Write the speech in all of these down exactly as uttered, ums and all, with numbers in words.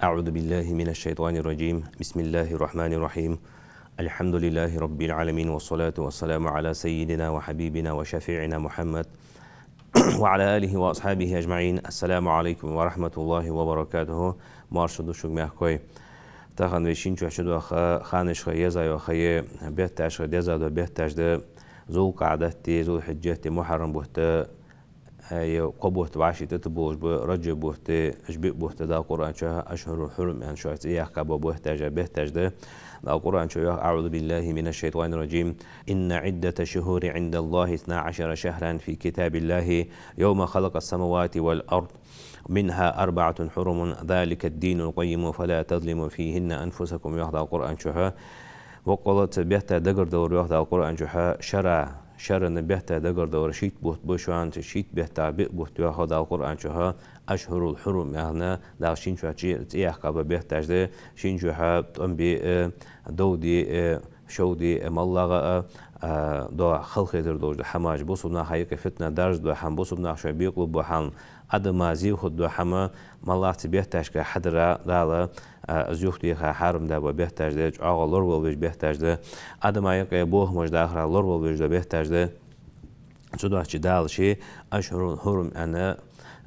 أعوذ بالله من الشيطان الرجيم. بسم الله الرحمن الرحيم. الحمد لله رب العالمين، والصلاة والسلام على سيدنا وحبيبنا وشفيعنا محمد وعلى آله وأصحابه أجمعين. السلام عليكم ورحمة الله وبركاته. Моаршал да шуга, мехкахой. Тахан вай шин чу чудоагӀа ханашка еза йола ха я, бетташка деза дола бетташ да: Зулкъаъдати, Зулхьиджати, Мухьаррам бутт, э, е кхо бутт вӀаший тӀатӀабувлаш ба, Раджаб бутт, уж биъ бутт Дала Къуръан чу أشهر الحرم аьнна шоай цӀи яьккха бола бетташ, бетташ да. Дала Къуръан чу йоах: أعوذ بالله من الشيطان الرجيم. إن عدة الشهور عند الله اثنا عشر شهرا في كتاب الله يوم خلق السماوات والأرض منها أربعة حرم ذلك الدين القيم فلا تظلموا فيهن أنفسكم, йоах Дала Къуръан чу. Боккъала цу бетта дагардалар, йоах Дала Къуръан чу, шера, шера бетта дагардалар шийтта бутт ба шоана, цу шийтта бетта биъ бутт, йоах Дала Къуръан чу, أشهر الحرم яхаш, Дала шин чу цӀи, цӀи яьккха бола бетташ да, шин чу тӀом бе а, дов де а, шов де а, моллагӀа а, а, доа халахетар долаш дола хӀамаш, бусалба наха юкъе фитна даржадоа хӀама, бусалба наха шоай бекъалургбола хӀама, адама зе хургдоа хӀама, моллагӀа цу бетташка хьадар Дала, а, из юхатеха хьарам даь бола бетташ да, чӀоагӀа лоравала везаш бетташ да, адама юкъе бохамаш дахара лоравала везаш дола бетташ да. Цудухьа Дала ший أشهر الحرم аьнна,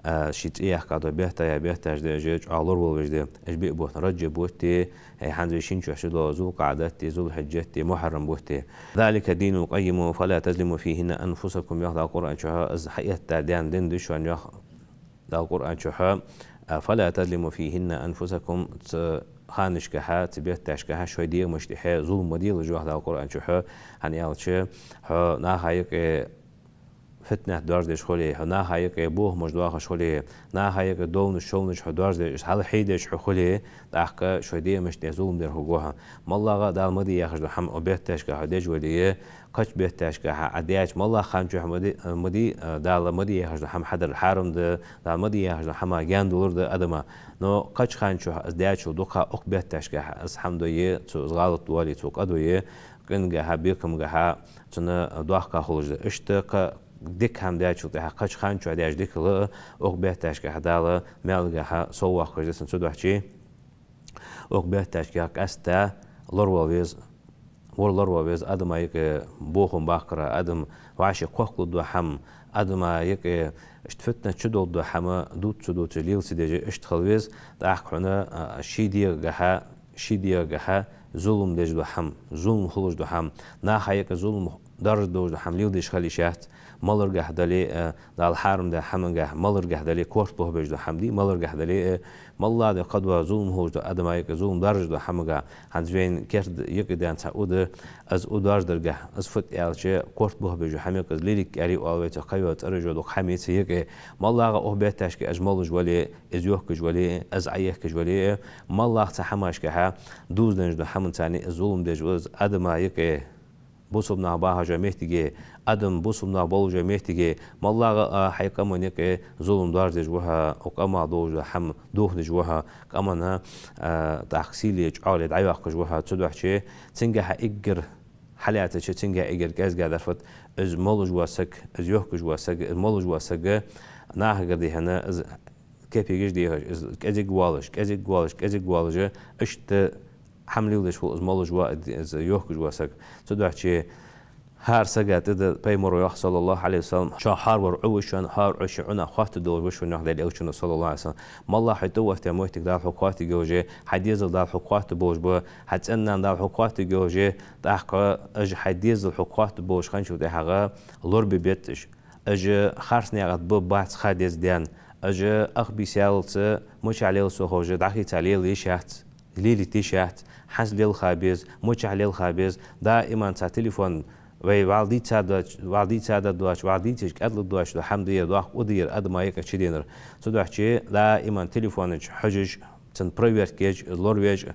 а, ший цӀи яьккха дола бетта я, бетташ да, уж чӀоагӀа лоравала везаш да. Уж биъ бутт: Раджаб бутти, э, хӀанз вай шин чу чудоагӀа Зулкъаъдати, Зулхьиджати, Мухьаррам бутти. ذلك الدين القيم فلا تظلموا فيهن أنفسكم, йоах Дала Къуръан чу, из хьаэтта даьнна дин да шоана, йоах Дала Къуръан чу, а, فلا تظلموا فيهن أنفسكم, цу ханашкахьа, цу бетташкахьа шоай дегӀамашта тӀехьа зулам ма делаш, йоах Дала Къуръан чу. ХӀана аьлча, хьо наха юкъе фитнат даржадеш хуле, хьо наха юкъе бохамаш доахаш хуле, наха юкъе довнаш, шовнаш хьо даржадеш, хьалхьийдеш хьо хуле, тӀаккха шоай дегӀамашта тӀехьа зулам дер хургва хьо. МоллагӀа Дала ма де яхаш дола хӀама укх бетташка хьо деш вале, кхыча бетташкахьа Ӏа даьча, моллагӀа хана чухь ма де, ма де, а, Дала ма де яхаш дола хӀама хьадар хьарам да, Дала ма де яхаш дола хӀама гаьна дулар да адама. Но кхыча хана чухь из даьчул дукха укх бетташкахьа из хӀама дой, цо из гӀалат доале, цо къа дой, къингахьа, бекамгахьа, цунна доккха хулаш да. Иштта кхы дика хӀама даьчул тӀехьа кхыча хана чухь даьча дикал а укх бетташкахьа Дала маьлгахьа соввоаккхаш да цунна. Цудухьа укх бетташка къаьстта лоравала веза, вар лоравала веза, адама юкъе бохам баккхара, адам вӀаши кхоккхалургдоа хӀама, адама юкъе иштта фитнат чудолдоа хӀама дувц ца дувцаш, лела ца деш, иштта хила веза. ТӀаккха хьона, а, ший дегӀагахьа, ший дегӀагахьа зулам деш дола хӀама, зулам хулаш дола хӀама, наха юкъе зулам даржадолаш дола хӀама леладеш хила йиш яц. Маларгахьа дале а, Дала хьарам даь хӀамагахьа, маларгахьа дале, корта бохабеш дола хӀама де, маларгахьа дале а, моллагӀа да, кхыдола зулам хулаш дола, адама юкъе зулам даржаш дола хӀамагахьа. ХӀанз вайна керда юкъе даьнна цхьа у да, из у даржадаргахьа, из фуд аьлча, корта бохабеш дола хӀама я-кх из, лилик аьле оал вай цох, кхыйола цӀераш йола дукха хӀама я цу юкъе. МоллагӀа укх бетташка уж молаш вале, из йохкаш вале, из Ӏоехкаш вале, моллагӀа цу хӀамашкахьа дувзаденна дола хӀаманца из зулам деш ва из, адама юкъе, бусалба нах бахаш йола моттиге, адам бусалба нах болаш йола моттиге, моллагӀа а хьай къаман юкъе зулам даржадеш ва хьо, укх къамах долаш дола хӀама дохадеш ва хьо, къаман, а, тӀаккха сийле, чӀоагӀале дӀайоаккхаш ва хьо. Цудухьа цунгахьа эггара хьалаьцача, цунгахьа эггара кӀезига дар фуд: из молаш вола саг, из йохкаш вола саг, из молаш вола саг, нахагара дехьа из кепигаш дехаш, из кӀезига воалаш, кӀезига воалаш, кӀезига воалаш, иштта хӀама леладеш хул из молаш вола, из йохкаш вола саг. Цудухьа хӀара сага тӀа да, Пайхамара йоах, صلى الله عليه وسلم: шоах хӀаравар Ӏу ва шоана, хӀара Ӏу ший Ӏунах хоаттаргдолаш ва шоана, йоах Даьла Элчано, صلى الله عليه وسلم. МоллагӀа хьо тӀавахийтача моттиг Дала хьога хоаттаргйолаш я, хьа дезал Дала хьога хоаттаргболаш ба, хьа цӀен-нана Дала хьога хоаттаргйолаш я, тӀаккха уж хьа дезал хьога хоаттаргболаш хинначул тӀехьагӀа лорабе беза уж. Уж харц наькъа тӀа ба, бац ха деза даьнна. Уж ах бийса яллалца, мичахьа лел со ховш, дӀахийца лела йиш яц, лелийта йиш яц, хӀанз лелха беза, мичахьа лелха беза, даим цхьа телефон, вай вӀалла дийца доаца, вӀалла дийца доаца, вӀалла дийцача кӀаьдлургдоацаш дола хӀама да ер, доккха у да ер адама юкъе чуденар. Цудухьа даим телефона чу хьожаш, цунна проверка еш, лоравеш,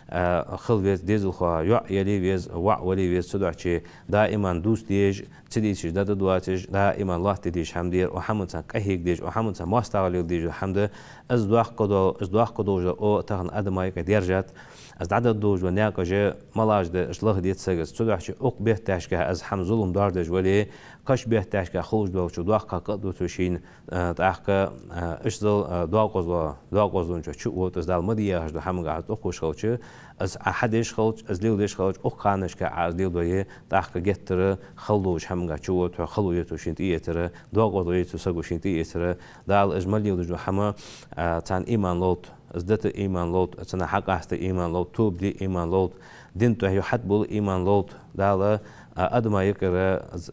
а, хила веза дезалхо, йоӀ яле веза, воӀ вале веза, цудухьа даиман дувца дезаш, ца дийцача дӀадоацаш, даиман лоаттаде дезаш хӀама да ер, укх хӀаманца къахьега дезаш, укх хӀаманца моастагӀал леладе дезаш хӀама да. Из доккха до-, из доккха долаш да, о, тахан адамий юкъе держат, из дӀадоалаш дола наькъаш малаш да, уж лахадеш саг да. Цудухьа укх бетташка из хӀама зулам доаржадеш вале, кхыча бетташка хулаш долча доккхагӀа къа а ду цо шийна, а, тӀаккха, а, иштта, а, докъазло, докъазлончо чу а вода из, Дала ма де яхаш дола хӀамагахьа тӀакхувш хилча, из Ӏа хьадеш хилча, из леладеш хилча, укх ханашка Ӏа из леладой, тӀаккха геттара хала долаш хӀамагахьа чу вода хьо, хало я цо шийна тӀаэцар, докъазло я цо саго шийна тӀаэцар. Дала из мел леладеш дола хӀама, а, царна иман лолда, из дита иман лолда, цунах хьакъаста иман лолда, тоба де иман лолда, дина тӀа юха хьатӀабовла иман лолда. Дала, а, адамий юкъера з-,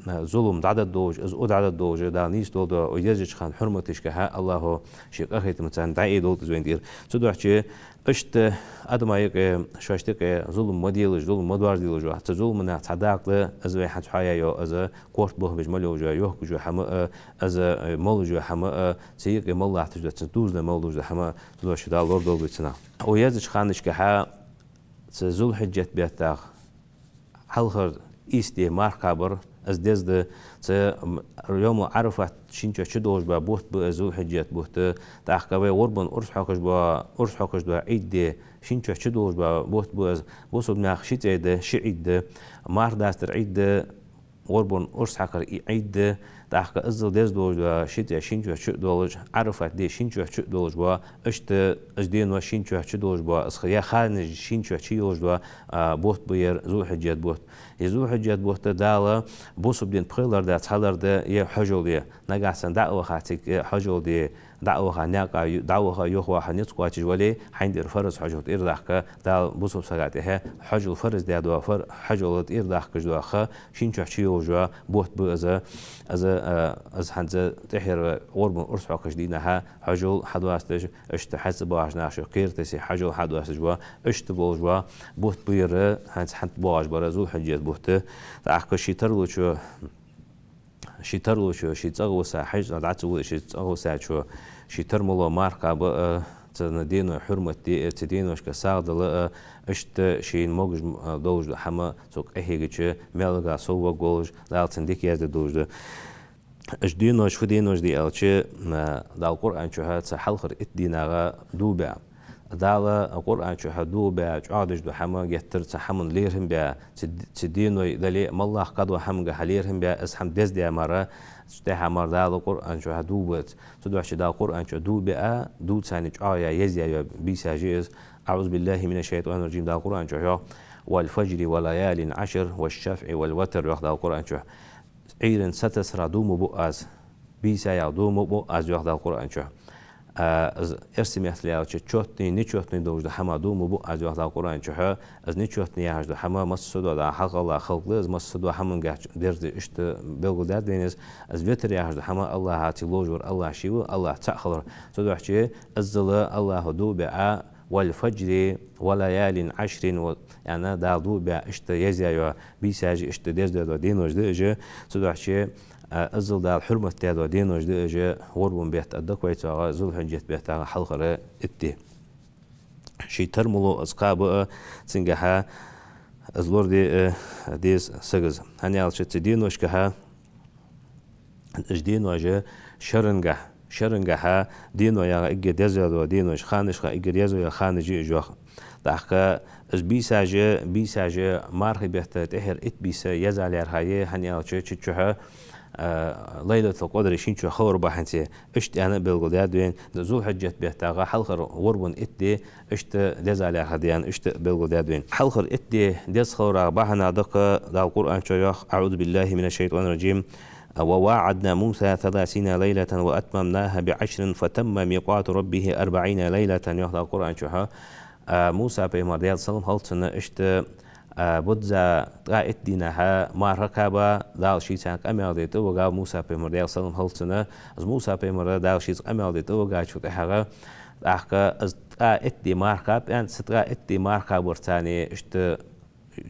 а, зулам дӀадоалаш, из у дӀадоалаш, Дала нийсдолда укх езача хана хьурматашкахьа, АллахӀа ший къахетамца дӀаайдолда из вайна тӀера. Цудухьа иштта адамий юкъе, шоашта юкъе зулам ма делаш, зулам ма доаржаделаш, цу зуламах цхьа дакъа да, из вай хӀанз хьоаяь йола, из корта бохабеш мел йолаш йола, йохкаш йола хӀама а, из, э, молаш йола хӀама а, цу юкъе мел латташ дола, цун дувзаденна мел долаш дола хӀама а, цудухьа Дала лорадолда вай цунах. Укх езача ханашкахьа, цу Зулхьиджат беттах хьалхара ийс ди марха кхабар, из деза да. Цу, м, йома Ӏарафат шин чу чудолаш бола бутт ба из, Зулхьиджат бутт. ТӀаккха вай гӀурбан урс хьокхаш бола, урс хьокхаш дола Ӏид ди шин чу чудолаш бола бутт ба из. Бусалба наьха ши цӀей да, ши Ӏид да. Марха дастара Ӏид да, гӀурбан урс хьокхара Ӏид да, тӀаккха иззал деза долаш дола ши цӀей шин чу чу а долаш, Ӏарафат ди шин чу чу а долаш бола, иштта из денош шин чу чудолаш бола, из ха-, е ханаш шин чу чу йолаш дола, а, бутт ба ер Зулхьиджат бутт. Ер Зулхьиджат бутт Дала бусалба дина пхелагӀа ди, цхьалагӀа ди, е хьажол ди. Нагахьа санна дӀа а ваха цига, э, хьажол ди, дӀа а ваха наькъа ю-, дӀа а ваха юхаваха низ кхоачаш вале, хьайна тӀера фарз хьажол тӀера дахка, Дала бусалба сага тӀехьа хьажол фарз даь дола, фар-, хьажол тӀера дахкаш дола ха шин чу чу йолаш йола бутт ба из. Из, а, из хӀанз тӀехьара гӀурбан урс хьокхаш дийнахьа хьажол хьадоасташ, иштта хьаьца багӀаш нах шоай кхера тессе хьажол хьадоасташ бола, иштта болаш бола бутт ба ер, хӀанз хӀанз боагӀаш бар Зулхьиджат бутт. ТӀаккха ший тарлучо, ший тарлучо, ший цӀагӀа висача, хьажцӀа дӀа ца вула ший цӀагӀа висачо, ший тара мел дола марха кхаба а, цу деношта хьурмат де а, цу деношка сагӀа дала а, иштта шийна могаш, а, долаш дола хӀама цо къахьегача, маьлагахьа сов варгволаш, Дала цунна дика язде долаш да. Уж денош фу денош да аьлча, а, Дала Къуръан чухьа цу хьалхара итт дийнахьа дув баь. Дала Къуръан чухьа дув баь, чӀоагӀдеш дола хӀама геттара цу хӀаман лерхӀам баь, цу, цу деной дале а, моллагӀа кхыдолча хӀамагахьа лерхӀам баь, из хӀама деза даь мара, цу тӀехьа мара Дала Къуръан чухьа дув бац. Цудухьа Дала Къуръан чу дув биа, дувцанна чӀоагӀъяь, езъяь йола бийсаш я из. أعوذ بالله من الشيطان الرجيم, Дала Къуръан чу йоах: «والفجر وليال عشر والشفع والوتر», йоах Дала Къуръан чу. Ӏуйрийна сатасара дув ма буъ аз, бийсаех дув ма буъ аз, йоах Дала Къуръан чу. А, из эрсий меттала аьлча, чётный, нечётный долаш дола хӀамах дув ма буъ аз, йоах Дала Къуръан чу. Из нечётный яхаш дола хӀама массадола хьакъала халкъ да, из массадола хӀамангахьа дерза иштта белгалдаьд вайна из. Из витр яхаш дола хӀама АллахӀаца ловш вар, АллахӀ ше ва, АллахӀ цаӀ хилар. Цудухьа иззал АллахӀа дув биа, «والفجر وليال عشر», ва, яъни Дала дув биа, иштта езъяь йола бийсаш, иштта деза даь дола денош да уж. Цудухьа, а, иззал Дала хьурмат даь дола денош да уж, гӀурбан бетта а дакъа вайцогӀа, Зулхьиджат беттагӀа хьалхара итт ди. Ший тара мел дола из кхаба а, цунгахьа из лораде а деза сага из. ХӀана аьлча цу деношкахьа, уж денош шарангахьа, шарангахьа денош яха эггара деза дола денош, ханашха эггара еза йола ханаш я уж, йоах. ТӀаккха уж бийсаш, бийсаш мархий бетта тӀехьара итт бийса еза лаьрхӀа я, хӀана аьлча цу чухьа, а, Лайлатул-Къадр шин чу хилар бахьанца, иштта аьнна белгалдаьд вайна. Зулхьиджат беттагӀа хьалхара гӀурбан итт ди иштта деза лаьрхӀа да аьнна, иштта белгалдаьд вайна. Хьалхара итт ди деза хиларах бахьанех да-кх Дала Къуръан чу йоах: «أعوذ بالله من الشيطان الرجيم. وواعدنا موسى ثلاثين ليلة وأتممناها بعشر فتم ميقات ربه أربعين ليلة», йоах Дала Къуръан чу. А, Муса пайхамар, Даьла салам хилда цунна, иштта, а, бузза ткъаь итт дийнахьа марха кхаба, Дала шийца къамаьл де тӀавига Муса пайхамар, Даьла салам хилда цунна. Из Муса пайхамар Дала шийца къамаьл де тӀавигачул тӀехьагӀа, тӀаккха из ткъаь итт ди марха кхаба, аьнна, цу ткъаь итт ди марха кхабарца иштта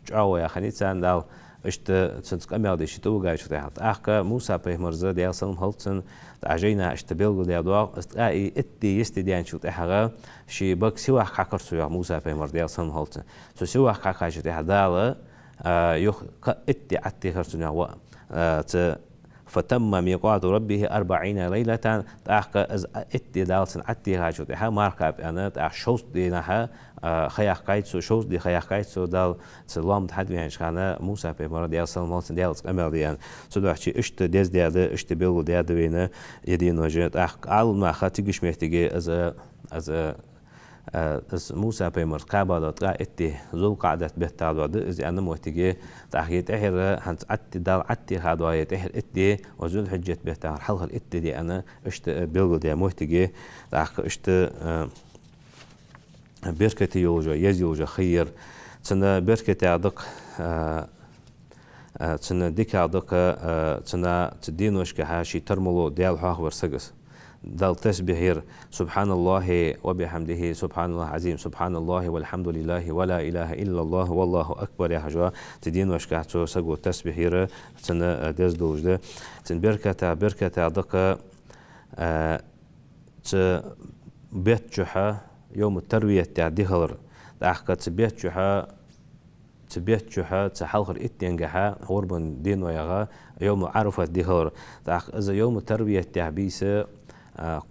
чӀоагӀо яханийца Дала, Иштта цунца къамаьл деш тӀавугачул тӀехьагӀа. ТӀаккха Муса пайхамарза, Даьла салам хилда цунна, тӀаккха жайна иштта белгалдаь доагӀа, из тӀаккха и итт ди йисте даьнначул тӀехьагӀа, ший бага сивах хьакхар цо, йоах Муса пайхамара, Даьла салам хилда цунна. Цу сивах хьакхачул тӀехьагӀа Дала, а, юха кхы итт ди Ӏаттехар цунна, йоах, ва, а, цу فتم ميقات ربه أربعين ليلة, тӀаккха из итт ди Дала цунна Ӏаттехачул тӀехьагӀа, марха кхаба аьнна, тӀаккха шовзткъа дийнахьа, а, ха яьккхай цо, шовзткъа ди ха яьккхай цо, Дала цу лоам тӀа хьавенача хана Муса пайхамара, Даьла салам хилда цунна, Даьлаца къамаьл даь аьнна. Цудухьа иштта деза даьд, иштта белгалдаьд вайна е денош. ТӀаккха Ӏаламнаха цигача моттиге из, из, а, из Муса пайхамарца кхаба дола ткъаь итт ди Зулкъаъдат беттагӀа дола да из аьнна моттиге, тӀаккха е тӀехьара хӀанз Ӏатте-, Дала Ӏаттеха дола е тӀехьара итт ди, ва Зулхьиджат беттагӀара хьалхара итт ди да аьнна, иштта, а, белгалдаь моттиге, тӀаккха иштта, а, беркате йолаш йола, еза йолаш йола ха я ер. Цун беркатех да-кх, а, а, цун дикагӀа да-кх, а, цун, цу деношкахьа ший тара мало Даьла хьоахавар саг из. Даьла тасбихь йир: سبحان الله وبحمده، سبحان الله العظيم، سبحان الله والحمد لله ولا إله إلا الله والله أكبر яхаш йола. Цу деношкахьа цу саго тасбихь йир цун, а, деза долаш да. Цун беркатех, беркатех да-кх, а, цу бетта чухьа йовму тарвият яха ди хилар. ТӀаккха цу бетта чухьа, цу бетта чухьа, цу хьалхара итт денгахьа, гӀурбан дено яха, йовму Ӏарафат ди хилар. ТӀаккха из йовму тарвият яха бийса, а,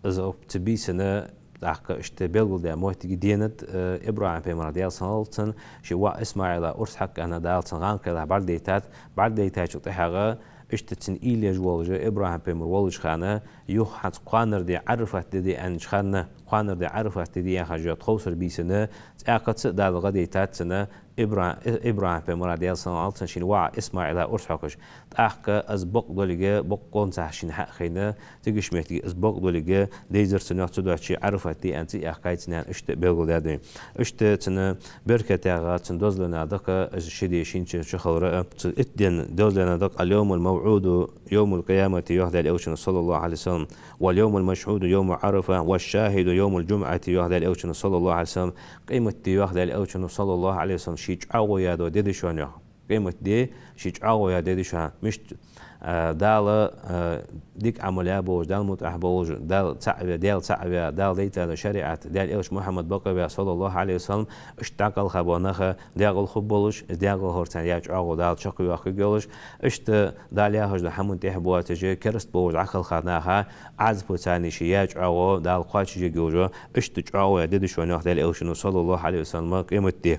из цу бийсан, тӀаккха иштта белгалдаь моттиге, денад, а, ИбрахӀим пайхамара, Даьла салам хилда цунна, ший воӀ ИсмаӀила урс хьакха аьнна, Дала цунна гӀанкхелахь бӀаргадайтад, бӀаргадайтачул тӀехьагӀа, иштта цун уйла еш волаш, ИбрахӀим пайхамар волча хана, юха хӀанз кхоанара ди Ӏарафат ди да аьннача хана, кхоанара ди Ӏарафат ди да яхаш йола тховсара бийсан, цӀаькха а Дала гӀадайтад цунна ИбрахӀ-, ИбрахӀим пайхамара, Даьла салам хилда цунна, ший воӀа ИсмаӀила урс хьокхаш. ТӀаккха из бакъдолга, бокъонцахь шийна хьа а хайна, цигача моттиге из бакъдолга дайзар цунна, йоах, цудухьа Ӏарафат ди аьнна цӀи яьккхай цунна аьнна, иштта белгалдаьд вайна. Иштта цун беркатех, цун дозаленах да-кх из ши ди шийна чу хилар а. Цу итт ден дозаленах да-кх: اليوم الموعود يوم القيامة, йоах Даьла Элчано, صلى الله عليه وسلم, واليوم المشهود يوم عرفة والشاهد يوم الجمعة, йоах Даьла Элчано, صلى الله عليه وسلم. Къематди, йоах Даьла Элчано, صلى الله عليه وسلم, ше чӀоагӀо яь дола ди да шоана, йоах. Къематди ше чӀоагӀо яь ди да шоана. Мишта, а, Дала, а, дика Ӏамал яь болаш, Далла мутӀахь болаш, Дала цаӀ ве-, Даьла цаӀ ве, Дала дайтад шариӀат, Даьла Элча Мухьаммад бакъ ве, صلى الله عليه وسلم, иштта дӀакхелха бола нах декъала хургболаш, из декъала хилар царна яь чӀоагӀо Дала чакхйоаккхаргйолаш, иштта Дала яхаш дола хӀаман тӀехьа боацаш, кераста болаш дӀакхелха наха Ӏазапо царна ше яь чӀоагӀо Дала кхоачашъергйолаш, иштта чӀоагӀо яь ди да шоана, йоах Даьла Элчано, صلى الله عليه وسلم, къематди.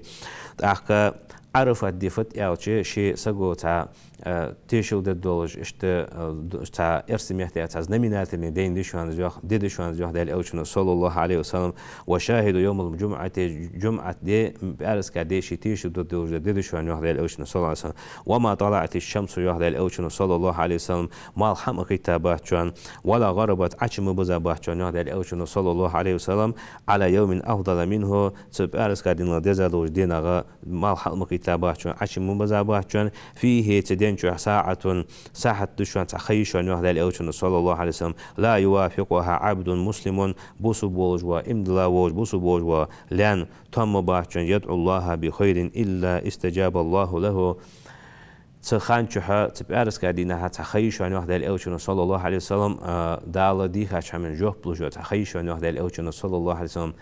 ТӀаккха Ӏарафат ди фуд аьлча, ше саго цхьа, а, тешал дергдолаш, иштта, а, д-, цхьа эрсий меттала цхьа знаменательни ден ди да шоана из, йоах, ди да шоана из, йоах Даьла Элчано, صلى الله عليه وسلم. وشاهد يوم الجمعة, жумӀат ди, пӀаьраска ди ше тешал дергдолаш ди да шоана, йоах Даьла Элчано, صلى الله عليه وسلم. وما طلعت الشمس, йоах Даьла Элчано, صلى الله عليه وسلم, малх хӀама а кхийтта бац шоана, ولا غربت, Ӏочу ма биза бац шоана, йоах Даьла Элчано, صلى الله عليه وسلم, على يوم أفضل منه, цу пӀаьраска динал деза долча денагӀа малх хӀама а кхийтта бац шоана, Ӏочу ма биза бац шоана, فيه, цу ден чухь, ساعة, сахьат да шоана, цхьа ха я шоана, йоах Даьла Элчано, صلى الله عليه وسلم, لا يوافقها عبد مسلم, бусалба волаш вола, иман дилла волаш, бусалба волаш вола лаьна тоам ма бац шоана, يدعو الله بخير إلا استجاب الله له. Цу хан чухь, цу пӀаьраска дийнахьа цхьа ха я шоана, йоах Даьла Элчано, صلى الله عليه وسلم, а, Дала дийхача хӀаман жоп луш йола цхьа ха я шоана, йоах Даьла Элчано, صلى الله عليه وسلم.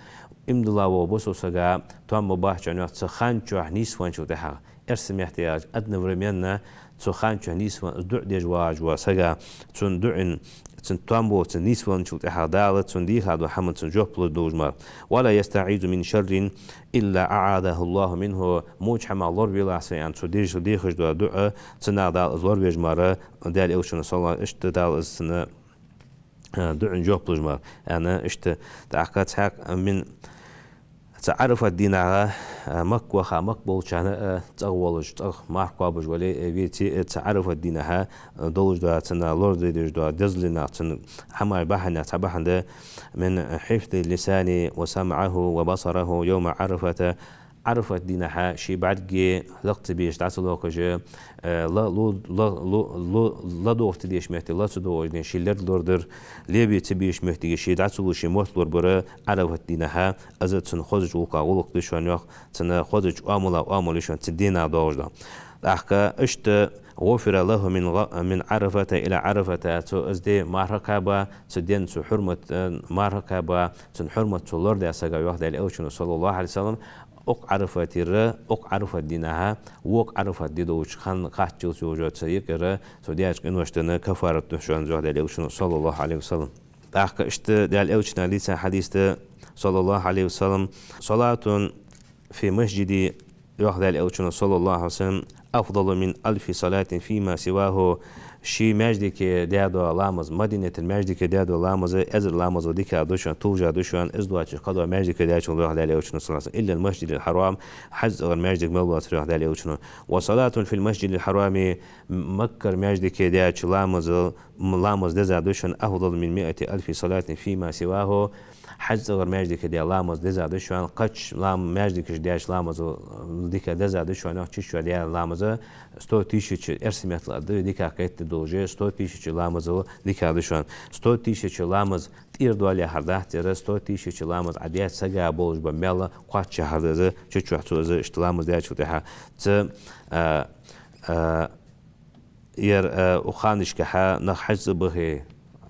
Иман дилла вола бусалба сага тоам ма бац шоана, йоах, цу хан чухь нийсвенначул тӀехьагӀа. Эрсий меттала аьлча, одновременно цу хан чухь нийсвенна, из дуӀа деш вагӀаш вола сага, цун дуӀан, цун тоам болаш, цун нийсвенначул тӀехьагӀа Дала цунна дийха дола хӀаман цунна жоп луш долаш мара. ولا يستعيذ من شر إلا أعاذه الله منه, воча хӀамах лоравелахь со аьнна, цо деш, дехаш дола дуӀа, цунах Дала из лоравеш мара, Даьла Элчано, صلى الله, иштта Дала из цунна, а, дуӀан жоп луш мара, аьнна, иштта. ТӀаккха цхьаькха мин, цу Ӏарафат дийнахьа, а, Макка ваха, Макка болчарна, а, цӀагӀа волаш, цӀагӀа марха кхоабаш вале а веце, а, цу Ӏарафат дийнахьа, а, долаш дола цунна лорадеш дола дезалнех, цун хӀамаш бахьанех цхьа бахьан да: من حفظ لسانه وسمعه وبصره يوم عرفة. Ӏарафат дийнахьа ший бӀаргеи лакхеи ца безаш дӀа ца лохкаш, э, ла-, лу-, ла-, лу-, лу-, ладувгӀа ца дезача метте ла ца дувгӀаш, ший лерг лорадар, лебе ца безача моттиге ше дӀа ца луш, ший мотт лорабар Ӏарафат дийнахьа, из цун хозача гӀулакхех гӀулакх да шоана, йоах, цун хозача оамалех оамал я шоана, цу дийнахьа доагӀаш да. ТӀаккха иштта: «غفر له من غ-، من عرفة إلى عرفة», цо из ди марха кхаьба, цу ден цо хьурмат, э, марха кхаьба, цун хьурмат цо лорадаь сага, йоах Даьла Элчано, саллаллаху Ӏалайхи ва саллам, укх Ӏарафатера, укх Ӏарафат дийнахьа, вокх Ӏарафат ди долча хана кхаччалца йолча цу юкъера цо даьча къиношта каффарат да шоана, йоах Даьла Элчано, саллаллаху Ӏалайхи ва саллам. ТӀаккха иштта Даьла Элчано дийца хьадис да, саллаллаху Ӏалайхи ва саллам: «صلاة في مسجدي», йоах Даьла Элчано, саллаллаху Ӏалайхи ва саллам, «أفضل من ألف صلاة فيما سواه». Ший маьждиге даь дола ламаз, Мадинатера маьждиге даь дола ламаз эзар ламазал дикагӀа да шоана, тулжа да шоана, из доацаш кхыдола маьждиге даьчул, йоах Даьла Элчано, саллаллаху Ӏалайхи ва саллам, «إلا المسجد الحرام», Хьажа цӀагӀара маьждиг мел доацар, йоах Даьла Элчано. «وصلاة في المسجد الحرام», Маккара маьждиге даьча ламазал, м-, ламаз деза да шоана, «أفضل من مائة ألف صلاة فيما سواه». Хьажа цӀагӀара маьждиге даь ламаз деза да шоана, кхыча лам-, маьждигашка даьча ламазал дика деза да шоана, чу-чу даь ламаз сто тысяч, эрсий меттала да, дика кхетта долаш, сто тысяч ламазал дика да шоана. Сто тысяч ламаз тӀера доаллехьара дац цӀера, сто тысяч ламаз Ӏа даьча сага болаш ба мел кхоаччахьара да из, чу-чу цо из иштта ламаз даьчул тӀехьагӀа. Цу, а, а, Ер, э, укх ханашкахьа нах хьажцӀа бахе,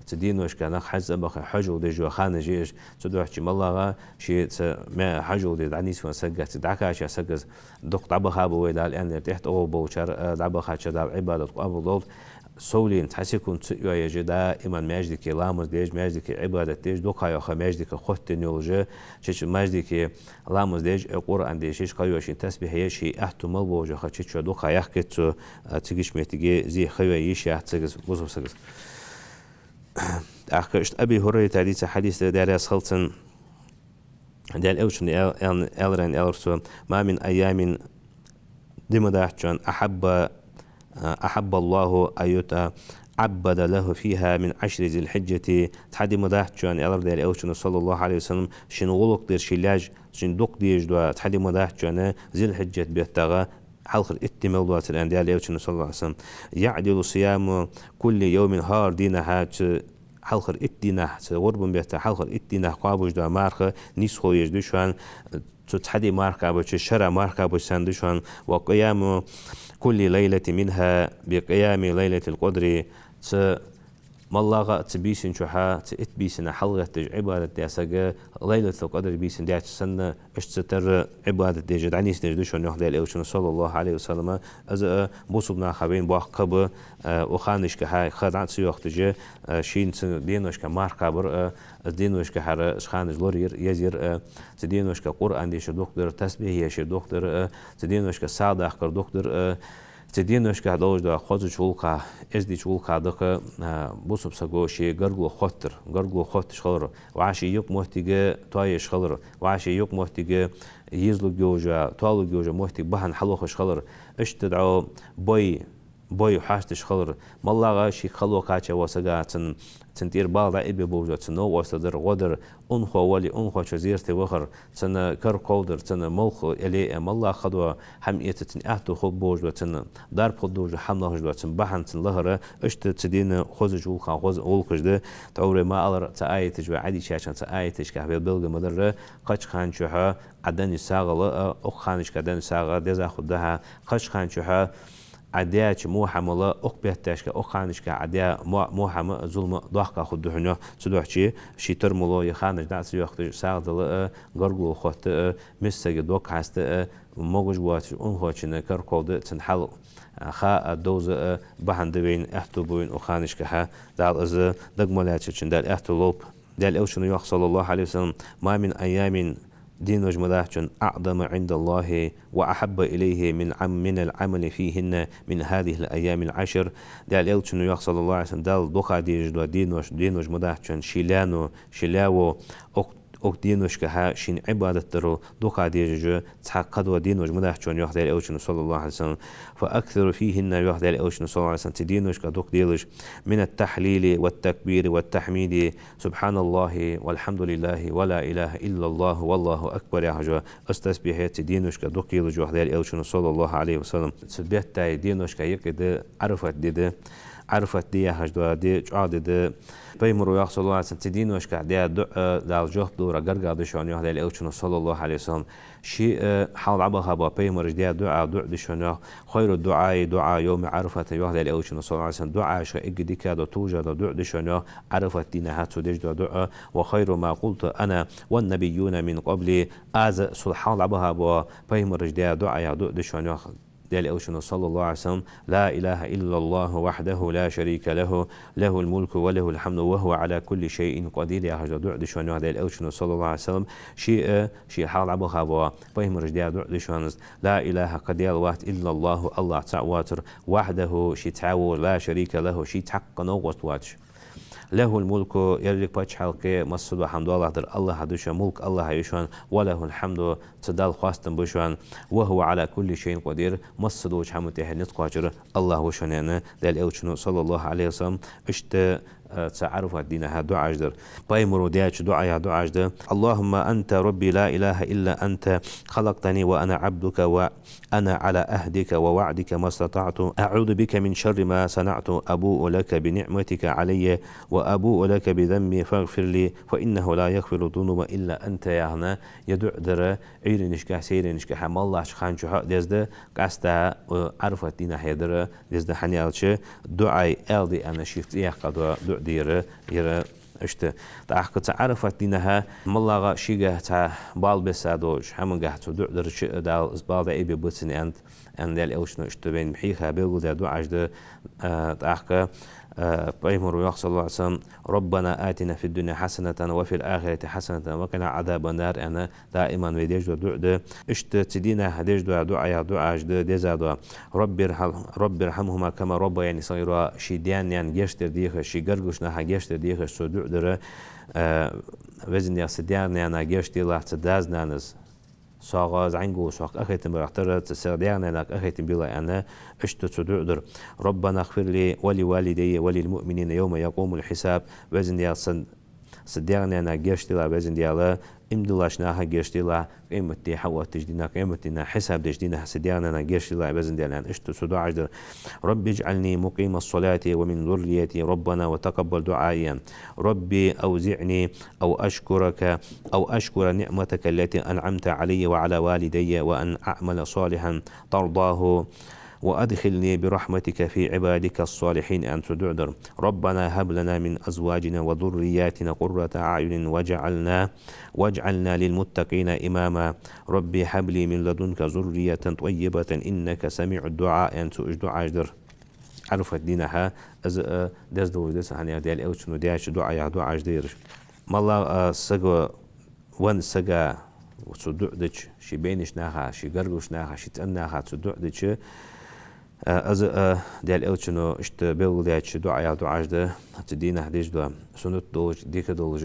цу дийношка нах хьажцӀа бахе, хьажол деш йола ханаш я уж. Цудухьа моллагӀа ший цу ме-, хьажол де дӀанийсвенна саг гац, дӀакхаьча саг из дукха дӀабаха ба вай, Дала аьннар, тӀехьа тӀагӀолла болчар, э, дӀабахача Дала Ӏибадат къоабал долда. Совлен цхьа секунд ца йоаеш, даим маьждиге ламаз деш, маьждиге Ӏибадат деш, дукха йоха маьждиге хоттаденна йолаш, чу-чу маьждиге ламаз деш, э, Къуръан дешаш, кхыйола ший тасбихь еш, ший аьттув мел болаш хилча, чу-чу дукха яхкхет цо, а, цига ишта моттиге зе ха йой йиш яц сага из, бусалба сага из. ТӀаккха иштта Аби Хурайрата дийца хьадис да, Даьла раьза хилва цунна, Даьла Элчано аьл-, аьл-, аьлар, аьлар цо: «ما من أيام», ди ма дац шоана, «أحب، а, أحب الله أن يتعبد له فيها من عشر ذي الحجة». Цхьа ди ма дац шоана, аьлар Даьла Элчано, саллаллаху Ӏалайхи ва саллам, шийна гӀулакх дер, ший лаьш, шийна дукха дезаш дола цхьа ди ма дац шоана, Зуль-Хьиджат беттагӀа хьалхара итт ди мел доацар, аьнна Даьла Элчано, саллаллаху Ӏалайхи ва саллам. «يعدل صيام كل يوم», хӀара дийнахьа цу хьалхара итт дийнахьа, цу гӀурбан бетта хьалхара итт дийнахьа кхоабаш дола марха нийсхо еш да шоана, цу цхьа ди марха кхаьбача, шера марха кхаьбача санна да шоана, «وقيام كل ليلة منها بقيام ليلة القدر». Цу моллагӀа а цу бийсан чухьа, цу итт бийсанна хьалгӀетташ Ӏибадат даь саг, Лайлатул-Къадр бийсан даьча санна, иштта цу тара Ӏибадат деш, дӀанийсдеш да шоана, йоах Даьла Элчано, саллаллаху Ӏалайхи ва саллам. Из а бусалба наха вайна боаккха кхаба, а, укх ханашкахьа ха дӀа ца йоахийташ, а, шийна цу деношка марха кхабар а, из деношкахьара из ханаш лораяр а, езар а, цу деношка Къуръан дешар дукха дар а, тасбихь ешар дукха дар а, цу деношка сагӀа даккхар дукха дар а, цу деношка долаш дола хозача гӀулакха, эздийча гӀулакха дакъа, а, бусалба саго ший гаргало хоттар, гаргало хотташ хилар, вӀаший юкъ-моттиг тоаеш хилар, вӀаший юкъ-моттиг йизлургйолаш, тоалургйолаш моттиг бахьан хьалохаш хилар, иштта дӀо бой, бой хьоасташ хилар, моллагӀа ший хало кхаьча вола саг цун, цун тӀера бала дӀаайбе болаш дола, цун новкъостал дар, гӀо дар, унахо вале, унахочоа зерате вахар, цун кара кховдар, цун молха эле а, моллагӀа ха дола хӀама эца цун аьттув хургболаш дола, цун дарба хургдолаш дола хӀама лохаш дола, цун бахьан цун лахара, иштта цу дена хозача гӀулакха хоз-, гӀулакхаш да. Тхьовра ма аллара, цу аяташ вай Ӏадийшача цу аяташкахьа вел белгал ма дарра, кхыча хана чухьа Ӏа деннача сагӀал а, укх ханашка деннача сагӀа деза хургда хьа, кхыча хана чухьа Ӏа даьча во хӀамал укх бетташка, укх ханашка Ӏа даь мо-, во хӀама, зулам доккха хургда хьона, йоах. Цудухьа ший тара мел йола ханаш дӀа ца йоахийташ, сагӀа дала а, гаргало хотта а, миска сага дог хьаста а, могаш воацача унахочун кара кховда а, цун хьал, а, ха а, довза а бахьан да вайна, аьттув ба вайна укх ханашкахьа. Дала из дага ма лаьцачунна Дала аьттув лолба. Даьла Элчано йоах, саллаллаху Ӏалайхи ва саллам: «ما من أيام», денош ма дац шоана, «أعظم عند الله وأحب إليه من عم-، من العمل فيهن من هذه الأيام العشر». Даьла Элчано йоах, саллаллаху Ӏалайхи ва саллам, Далла дукха дезаш дола денош, денош ма дац шоана, ший лаьно, ший лаьво, укх, укх деношкахьа шийна Ӏибадат дарал дукха дезаш цхьа кхыдола денош ма дац шоана, йоах Даьла Элчано, саллаллаху Ӏалайхи ва саллам. «فأكثروا فيهن», йоах Даьла Элчано, саллаллаху Ӏалайхи ва саллам, цу деношка дукха делаш, «من التهليل والتكبير والتحميد، سبحان الله والحمد لله ولا إله إلا الله والله أكبر», яхаш йола из тасбихь цу деношка дукха елаш, йоах Даьла Элчано, саллаллаху Ӏалайхи ва саллам. Цу бетта деношка юкъе да Ӏарафат ди да. Ӏарафат ди яхаш дола ди чӀоагӀа ди да. Пайхамара йоах, саллаллахӀу Ӏалайхи ва саллам, цу дийнашка даь дуӀа Дала жоп далара гаргагӀа да шоана, йоах Даьла Элчано, саллаллахӀу Ӏалайхи ва саллам. Ши, э, хьалха дӀабаха бола пайхамараш даь дуӀа, дуӀа да шоана, йоах. خير الدعاء دعاء يوم عرفة, йоах Даьла Элчано, саллаллахӀу Ӏалайхи ва саллам, дуӀашка эггара дикагӀа дола, товжагӀа дола дуӀа да шоана, йоах, Ӏарафат дийнахьа цу деш дола дуӀа. وخير ما قلت أنا والنبيون من قبلي, аз, сол хьалха дӀабаха бола пайхамараш даь дуӀа, яха дуӀа да шоана, йоах Даьла Элчано, саллаллахӀу Ӏалайхи ва саллам: لا إله إلا الله وحده لا شريك له، له الملك وله الحمد وهو على كل شيء قدير, яхаш дола дуӀа да шоана, йоах Даьла Элчано, саллаллахӀу Ӏалайхи ва саллам. Ши, э, ши хьалха дӀабаха бола пайхамараш даь дуӀа да шоана: لا إله, кхы Даьла вац, إلا الله, АллахӀ цаӀ воацар, وحده, ше цаӀ волаш, لا شريك له, ший цхьаккха новкъост воацаш. له الملك, еррига паччахьалкхе, массадола хӀама долаш дар АллахӀа да шоана, мулк АллахӀа я шоана, وله الحمد, цу Далла хоастам ба шоана, وهو على كل شيء قدير, массадолча хӀаман тӀехьа низ кхоачар АллахӀ ва шоана, аьнна, Даьла Элчано, саллаллахӀу Ӏалайхи ва саллам, иштта, э, цу Ӏарафат дийнахьа дуӀаш дар. Пайхамара даьча дуӀаех дуӀаш да: اللهم أنت ربي لا إله إلا أنت، خلقتني وأنا عبدك و أنا على عهدك ووعدك ما استطعت، أعوذ بك من شر ما صنعت، أبوء لك بنعمتك علي وأبوء لك بذنبي فاغفر لي فإنه لا يغفر الذنوب إلا أنت, яхаш, ер дуӀа дар Ӏуйранашка, сайранашка, хьа моллагӀча хана чухь а деза да, къаьстта, э, Ӏарафат дийнахьа дар деза да, хӀана аьлча дуӀай аьла да аьнна шийх цӀи яьккха дола дуӀа да ер, ер Иштта. ТӀаккха цу Ӏарафат дийнахьа моллагӀа шийгахьа цхьа бала бесса долча хӀамангахьа цу дуӀа дарча а Дала из бала дӀаайбергба цунна, аьнна, аьнна Даьла Элчано иштта вайна хьийха белгалдаь дуӀаш да, а, тӀаккха, а, Пайхамара йоах, саллаллахӀу Ӏалайхи ва саллам: ربنا آتنا في الدنيا حسنة وفي الآخرة حسنة وقنا عذاب النار, аьнна, даиман вай деш дола дуӀа да. Иштта цу дийнахьа деш дола дуӀаех дуӀаш да деза дола: رب ارحم-، رب ارحمهما كما ربياني صغيرا, ший даь-наьна гешт дар дехаш, ший гаргарча наха гешт дар дехаш цо дуӀа дар, а, Везан Даьла, са даь-наьна гешт делахь, цу дас-нанас, сох зӀамига волаш, сох къахетам барах тара, цу са даь-наьна къахетам белахь, аьнна, иштта цо дуӀа дар. ربنا اغفر لي ولوالدي وللمؤمنين يوم يقوم الحساب. Везан Даьла, са Са даь-наьна гешт делахь, Везан Даьла, иман диллача наха гешт делахь, къематди хьаоттача дийнахьа, къематдийнахьа хьисап деча дийнахьа са даь-наьна гешт делахь, Везан Даьла, аьнна, иштта цо дуӀаш дар. رب اجعلني مقيم الصلاة ومن ذريتي ربنا وتقبل دعائي. رب أوزعني أو أشكرك أو أشكر نعمتك التي أنعمت علي وعلى والدي وأن أعمل صالحا ترضاه وأدخلني برحمتك في عبادك الصالحين, аьнна, цо дуӀа дар. ربنا هب لنا من أزواجنا وذرياتنا قرة أعين واجعلنا، واجعلنا للمتقين إماما. رب هب لي من لدنك ذرية طيبة إنك سميع الدعاء, аьнна, цо уж дуӀаш дар. Ӏарафат дийнахьа из, а, деза долаш да, хӀана аьлча Даьла Элчано даьча дуӀаех дуӀаш да ераш. МоллагӀа, а, саго венна сага цо дуӀа дича, ший байнача наха, ший гаргарча наха, ший цӀен наха цо дуӀа дича, а, из, а, Даьла Элчано иштта белгалдаьча дуӀаех дуӀаш да, цу дийнахьа деш дола, суннат долаш, дика долаш: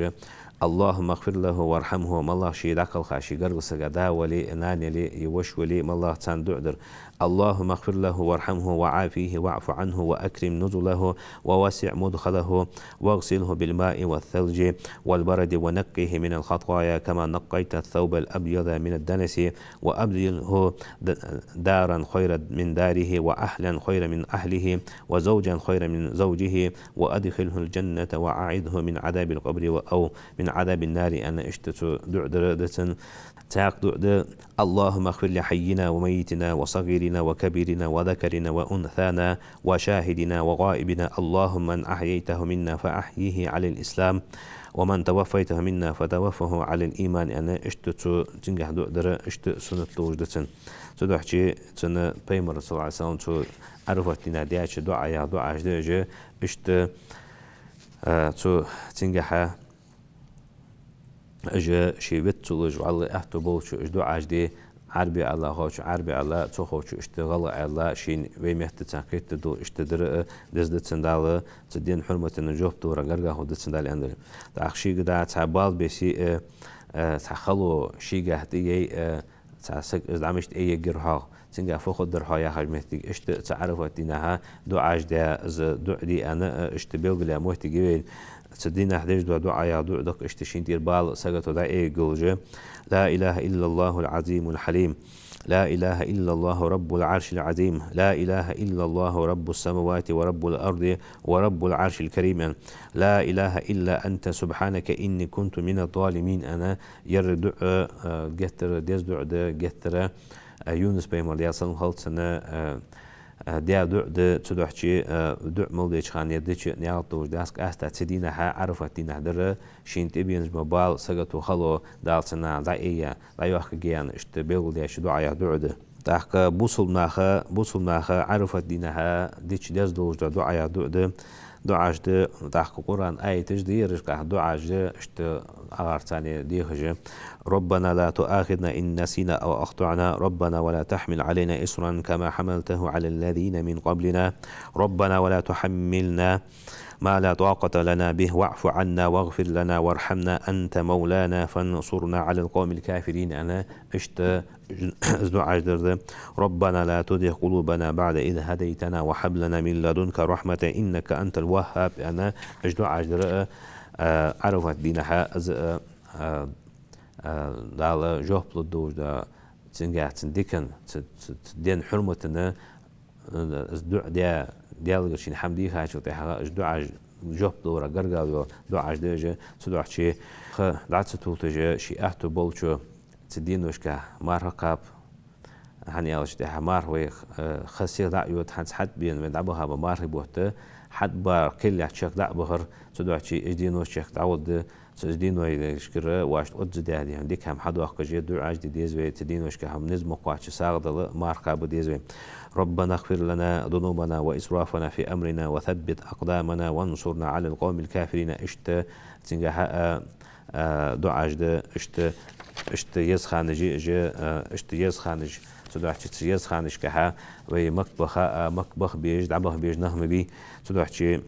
اللهم اغفر له وارحمه, моллагӀа ший дӀакхалха, ший гаргара сага, да вале, нана яле, е воша вале, моллагӀа царна дуӀа дар. اللهم اغفر له وارحمه وعافه واعف عنه وأكرم نزله ووسع مدخله واغسله بالماء والثلج والبرد ونقه من الخطايا كما نقيت الثوب الأبيض من الدنس وأبدله د-، دارا خيرا من داره وأهلا خيرا من أهله وزوجا خيرا من زوجه وأدخله الجنة وأعذه من عذاب القبر و-، أو من عذاب النار, аьнна, иштта цо дуӀа дар да цун. Цхьаькха дуӀа да: اللهم اغفر لحينا وميتنا وصغيرنا وكبيرنا وذكرنا وأنثانا وشاهدنا وغائبنا، اللهم من أحييته منا فأحيه على الإسلام، ومن توفيته منا فتوفه على الإيمان, аьнна, иштта цо цунгахьа дуӀа дар, иштта суннат долаш да цун. Цудухьа цунна Пайхамара, саллаллахӀу Ӏалайхи ва саллам, цо Ӏарафат дийнахьа даьча дуӀаех дуӀаш да уж, иштта, а, цо цунгахьа уж ший виццалуш валла аьттув болчо уж дуӀаш де, Ӏарбий аьлча ховчо Ӏарбий аьлча, ца ховчо иштта гӀалгӀай аьлча, шийна вай меттаца кхетаргдолаш иштта дар а деза да цун, Дала цу ден хьурматана жоп далара гаргагӀа хургда цун, Дала аьннадале. ТӀаккха шийга да цхьа бала беси, э, э, цхьа хало шийгахьа тӀаяй, э, цхьа саг из дӀа мишта айергьяр хьогӀ, цунгахьа фу хургдар хьогӀ яхача моттиге, иштта цу Ӏарафат дийнахьа дуӀаш де, из дуӀа де аьнна, э, иштта белгалъяь моттиг я вайна. Цу дийнахьа деш дола дуӀаех дуӀа да-кх иштта шийна тӀера бала сагото дӀаайергйолаш: لا إله إلا الله العظيم الحليم، لا إله إلا الله رب العرش العظيم، لا إله إلا الله رب السماوات ورب الأرض ورب العرش الكريم، لا إله إلا أنت سبحانك إني كنت من الظالمين. Аьнна, ер дуӀа, э, геттара деза дуӀа да, геттара, э, Юнус пайхамара, Даьла салам хилда цунна, э, э, даь дуӀа да, цудухьа, э, дуӀа мел деча хана ер дича наькъа долаш дац, къаьстта цу дийнахьа, Ӏарафат дийнахьа дар, шийна тӀабенача бала, сагото, хало Дала цунна дӀаайя, дӀайохкаргья аьнна, иштта белгалдеча дуӀаех дуӀа да. ТӀаккха бусалба наха, бусалба наха Ӏарафат дийнахьа дича деза долаш дола дуӀаех дуӀа да. ДуӀаш да, тӀаккха Къуръан аяташ да ераш, тӀаккха дуӀаш да, иштта агӀарцане дехаш. ربنا لا تؤاخذنا إن نسينا أو أخطأنا، ربنا ولا تحمل علينا إصرا كما حملته على الذين من قبلنا، ربنا ولا تحملنا ما لا طاقة لنا به، واعف عنا واغفر لنا وارحمنا، أنت مولانا فانصرنا على القوم الكافرين. Аьнна, иштта из дуӀаш дар да. ربنا لا تزغ قلوبنا بعد إذ هديتنا وهب لنا من لدنك رحمة إنك أنت الوهاب. Аьнна, из дуӀаш дар, э, Ӏарафат дийнахьа, из, э, э, э, Дала жоп лургдолаш да, цунгахьа цун дикан, цу, цу, цу ден хьурматана, э, из дуӀа даь, Даьлагара шийна хӀама дийхачул тӀехьагӀа, из дуӀаш жоп лора гаргало йола дуӀаш да уж, цудухьа ха дӀа ца тувлийташ, ший аьттув болча цу деношка марха кхаба, хӀана аьлча тӀехьа марха вай, э, ха сиха дӀа а йода, хӀанз хьатӀабена вай дӀабаха бола мархий бутт, хьатӀабара кхел яьча чехка дӀа а бахар, цудухьа из денош чехка дӀагӀоргда, цу из деношкара вайна озза даь дихьа дика хӀама хьадоаккхаш, дуӀаш де деза вай, цу деношка хӀама низ ма кхоачча сагӀа дала марха кхаба деза вай. ربنا اغفر لنا ذنوبنا وإسرافنا في أمرنا وثبت أقدامنا وانصرنا على القوم الكافرين. Иштта цунгахьа, а, а, дуӀаш да, иштта, иштта еза ханаш я уж, а, иштта еза ханаш, цудухьа цу еза ханашкахьа вай Макка баха, а, Макка баха безаш, дӀабаха безаш нах ма бий, цудухьа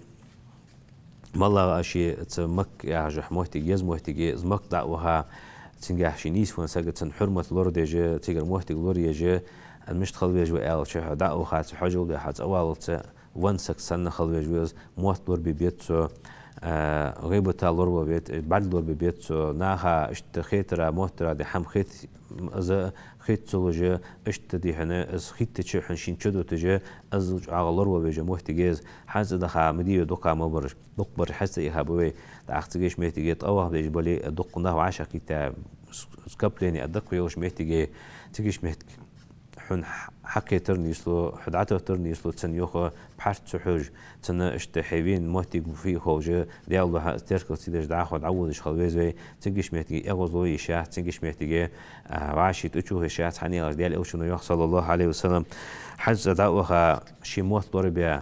МаллагӀа а ше цу Макка яхача моттиге, еза моттиге, из Макка дӀа а ваха, цунгахьа ше нийсвенна саг цун хьурмат лорадеш, цигара моттиг лораеш, мишта хила веза вай аьлча, хьо дӀа а ваха, цу хьажол баьха цӀаваллалца венна саг санна хила веза ва из, мотт лорабе беза цо, а, гӀийбата лораве беза, бӀарг лорабе беза цо, наха иштта хетара, моттара де хӀама хет, из хет ца луш, иштта дихьа из хеттача хьона шийна чудуташ, из чӀоагӀа лораве веза моттиг я из, хӀанз цӀадаха ма дий вай дукха ма бараш. Дукха бараш хьаьца ийха ба вай. ТӀаккха цига ишта моттиге тӀаваха дезаш бале, дукха нах вӀашагӀкхийтта, с-, скопление а даккха йолаш моттиге, цига ишта моттиге хьона хьакхетар нийслу, хьо дӀатоттар нийслу, цун юха пхьарс ца хьожаш, цунна иштта хье вена моттиг фу я ховш, Даьла духьа теркал ца деш дӀахо дӀаводаш хила веза вай, цига ишта моттиге эгӀазло йиш яц, цига ишта моттиге, а, вӀаший тӀачухьа йиш яц, хӀана аьлча Даьла Элчано йоах, صلى الله عليه وسلم, хьажцӀа дӀа а ваха, ший мотт лорабе,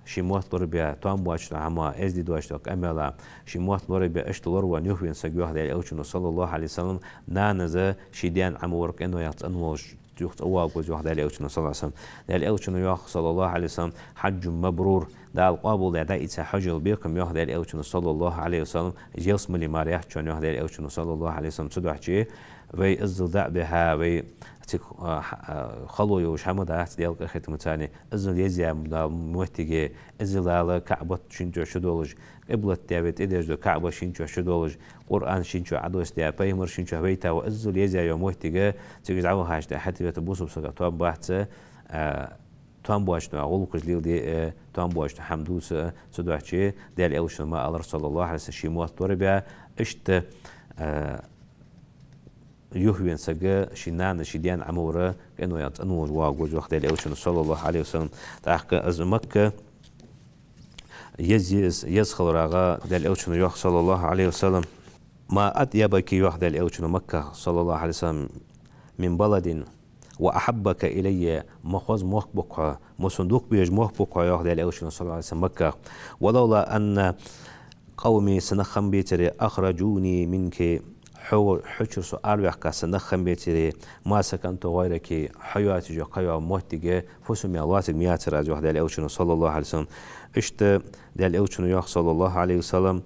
ший мотт лорабе, тоам боацаш дола хӀама, эздий доацаш дола къамаьл, ший мотт лорабе, иштта лоравенна юхавена саг, йоах Даьла Элчано, صلى الله عليه وسلم, нанас ший даьна Ӏомавар къиноех цӀена волаш юха цӀавоагӀаргва из, йоах Даьла Элчано, صلى الله عليه وسلم. Даьла Элчано йоах, صلى الله عليه وسلم, حج مبرور, Дала къоабалдаь дӀаийца хьажол бекхам, йоах Даьла Элчано, صلى الله عليه وسلم, ялсмале мара яц шоана, йоах Даьла Элчано, صلى الله عليه وسلم. Цудухьа вай иззал дӀа а бихьа, вай цига, а, х-, а, хало йолаш хӀама дац, Даьла къахетамца, иззал еза я Дала моттиге, иззал Дала КаӀбат шийна чу долаш, къиблат да вай тӀадерза КаӀба шийна чу долаш, Къуръан шийна чу Ӏодоссадаь, пайхамар шийна чу вайта ва, иззал еза я йола моттиг, цига дӀавахача тӀехьа хьатӀавета бусалба сага тоам бац, а, тоам боацаш дола гӀулакхаш леладе, а, тоам боацаш дола хӀама дувца, цудухьа Даьла Элчано ма аллара, صلى الله عليه وسلم, ший мотт лорабе, иштта, а, юхавена саг ший нанас ший даьна Ӏомавар къиноех цӀена волаш воагӀаргва из, йоах Даьла Элчано, صلى الله عليه وسلم. ТӀаккха из Макка еза я из, еза хиларах Даьла Элчано йоах, صلى الله عليه وسلم: ما أطيبك, йоах Даьла Элчано, Макка, صلى الله عليه وسلم, من بلد وأحبك إلي, ма хоза мохк ба-кх хьо, ма сона дукха безаш мохк ба-кх хьо, йоах Даьла Элчано, صلى الله عليه وسلم, Макка. ولولا أن قومي, са нах хиннабецаре, أخرجوني منك, хьо, хьо чура со араваьккха са нах хиннабецаре, ما سكنت غيرك, хьо йоацаш йола кхыйола моттиг фусам-м лоацарг ма яцар аз, йоах Даьла Элчано, صلى الله عليه وسلم. Иштта Даьла Элчано йоах, صلى الله عليه وسلم: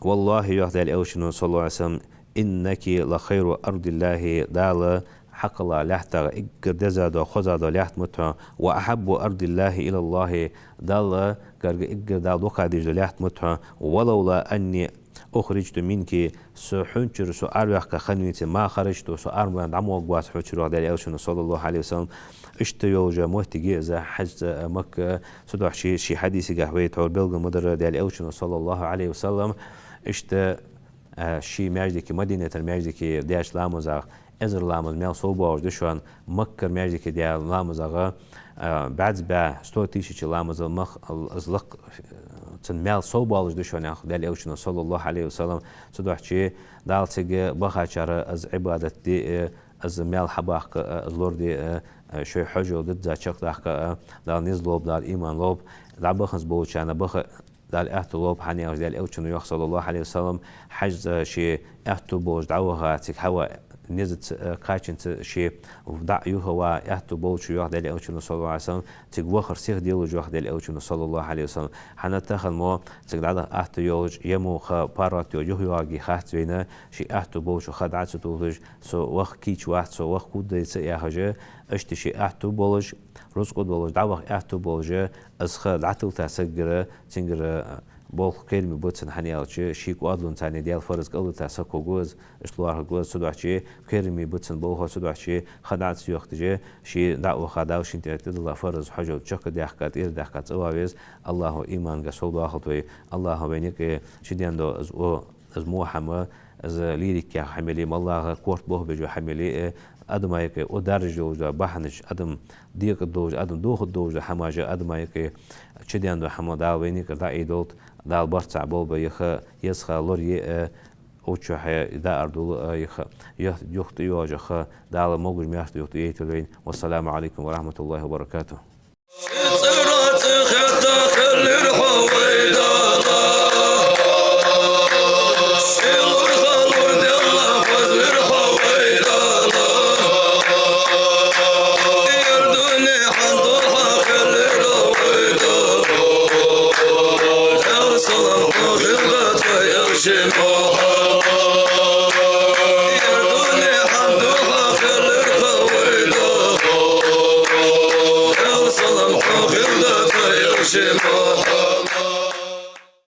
والله, йоах Даьла Элчано, صلى الله عليه وسلم, إنك لخير أرض الله, Дала хьакхелла лаьттах эггара деза дола, хоза дола лаьтта ма да хьона, وأحب أرض الله إلى الله, Далла гарга эггара Дала дукха дезаш дола лаьтта ма да хьона, ولولا أني أخرجت منك, со хьона чура со араваьккха хиннавий, ма خرجت, со араваьнна дӀа ма варгвац хьона чура, йоах Даьла Элчано, صلى الله عليه وسلم. Иштта йолча моттиге из хьажцӀа, Макка, цудухьа ший, ший хьадисагахь вай тхьовра белгал ма дарра Даьла Элчано, صلى الله عليه وسلم, иштта, а, ший маьждиге, Мадинатера маьждиге деча ламазах, эзар ламаз маьл совбоалаш да шоана, Маккара маьждиге даь ламазах, а, бӀаьзза бӀаь, сто тысяч ламазал мах-, ал-, из лакха, цун маьл совбоалаш да шоана, йоах Даьла Элчано, صلى الله عليه وسلم. Цудухьа Дала цига бахачар из Ӏибадат де, э, из маьл хьабаккха, э, из лораде, э, э, шоай хьажол дизза чакхдаккха, э, Дала низ лолба, Дала иман лолба, дӀабаханза болчарна баха Дала аьттув лолба, хӀана аьлча Даьла Элчано йоах, صلى الله عليه وسلم, хьажцӀа ше аьттув болаш дӀаваха, цига хьава низаца, э, кхаччалца ше дӀа а юха ва, аьттув болчо, йоах Даьла Элчано, صلى الله عليه وسلم, цига вахар сиха делаш, йоах Даьла Элчано, صلى الله عليه وسلم. ХӀана тахан мо цига дӀадаха аьттув йолаш, е мо ха паргӀата юхайоагӀаргья хац вайна, ше аьттув болчо ха дӀа ца тувлаш, со ваха кийча вац, со ваха кхувргда ца яхаш, иштта ше аьттув болаш, рузкъа долаш, дӀаваха аьттув болаш, из ха дӀатилта сагагара, цунгара болх кхераме ба цунна, хӀана аьлча ший кӀоадалонца Даьла фарз кӀалдита саг хургва из, иштта лоархӀаргва из, цудухьа кхераме ба цунна болх, цудухьа ха дӀа ца йохийташ, ше дӀа а ваха, Дала шийна тӀера тӀадилла фарз хьажол чакхдаьккха, тӀера даьккха цӀавала веза. АллахӀа иманга совдоахалда вай, АллахӀа вайна юкъе чуденна дола из о из мо хӀама, из лирика яха хӀама яле, моллагӀа корта болх беш йола хӀама яле, э, адама юкъе о даржаш долаш дола бахьанаш, адам декъаргдолаш, адам дохаргдолаш дола хӀамаш адама юкъе чуденна дола хӀама Дала вайна юкъера дӀаайдолда, Дала барт цхьа болба, е ха, еза ха лорае, э, укх чухье даар дуллу, э, е ха, е юха тӀайоагӀаш йола ха Дала могаш-маьрша юха тӀаяйталва вайна. والسلام عليكم ورحمة الله وبركاته.